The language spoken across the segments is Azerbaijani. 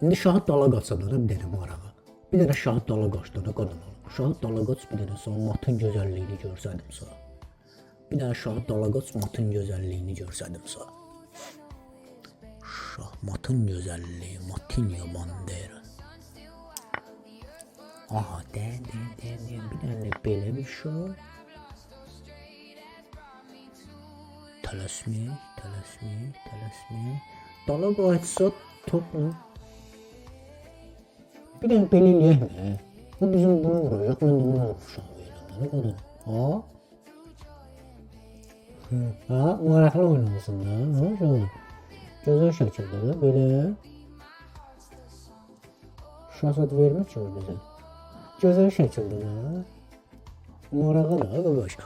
İndi şahı dala qaçsa da bir dənə marağa. Bir dənə şahı dala qaçdı da qadın olub. Şahı dala qaç bir dənə sağ matın gözəlliyini görsədim sağ. Bir dənə şahı dala qaç matın gözəlliyini görsədim sağ. Şah matın gözəlliyi, Matinho Bandera. Aha, də, də, də, də, bir dənə də belə bir şah. Tələsməyək, tələsməyək, tələsməyək. Dala qayıtsa topla. Bir dənə belə eləyəkmi? Bu bizim bunu vuracaq, mən də bunu uşaq verirəm. Nə qədər? Ha? Ha, maraqlı oyun olsun da. Ha, şöyle. Gözəl şəkildə də belə. Şahzad vermir ki o bizə. Gözəl şəkildə də. Marağa da qaqaş.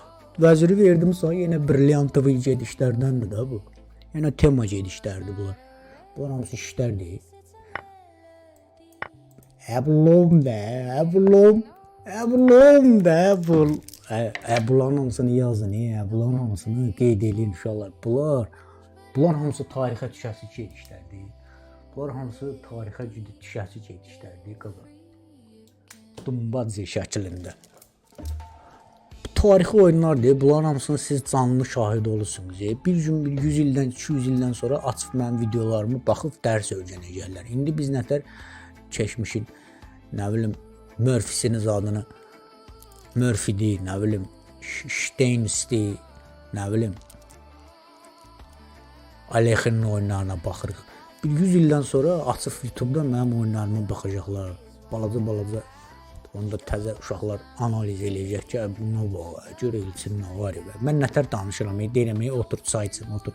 Vəziri verdim sənə yenə brilliantovi gedişlərdəndir də bu. Yenə tema gedişlərdir bunlar. Bunlar hamısı işlərdir. Əbulum də, əbulum, əbulum də, əbul. Bunların hamısını yazın, bunların hamısını qeyd eləyin uşaqlar. Bunlar hamısı tarixə düşəsi gedişlərdir. Bunlar hamısı tarixə düşəsi gedişlərdir qaqa. Dumbadze şəklində. Bu tarixi oyunlardır. Bunların hamısını siz canlı şahid olursunuz. Bir gün, bir 100 ildən, 200 ildən sonra açıb mənim videolarımı baxıb dərs öyrənəcəklər. İndi biz nətər keçmişin, nə bilim, Murphy-sinin adını Murphy-dir, nə bilim, Steins'dir, nə bilim, Alexinin oyunlarına baxırıq. Bir 100 ildən sonra açıb YouTube-da mənim oyunlarıma baxacaqlar. Balaca-balaca onda təzə uşaqlar analiz eləyəcək ki, buna bax, gör Elçin nə var ya. Mən nətər danışıram, deyirəm, otur çay içsin, otur.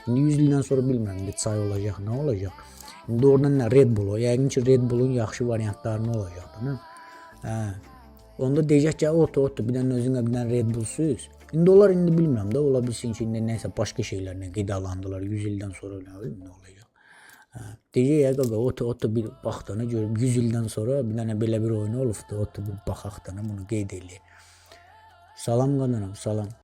İndi 100 ildən sonra bilmirəm, indi çay olacaq, nə olacaq. İndi oradan nə Red Bull o. Yəqin ki Red Bullun yaxşı variantları nə olacaq, nə? Hə. Onda deyəcək ki, otur, otur, bir dənə özünə bir dənə Red Bull süz. İndi onlar indi bilmirəm də, ola bilsin ki, indi nəsə başqa şeylərlə qidalandılar. 100 ildən sonra nə bilim nə olacaq. Hə. Deyəcək ya qaqa, otur, otur bir bax da, nə görüm 100 ildən sonra bir dənə belə bir oyun olubdu, otur bir baxaq da, bunu qeyd eləyək. Salam qadınım, salam.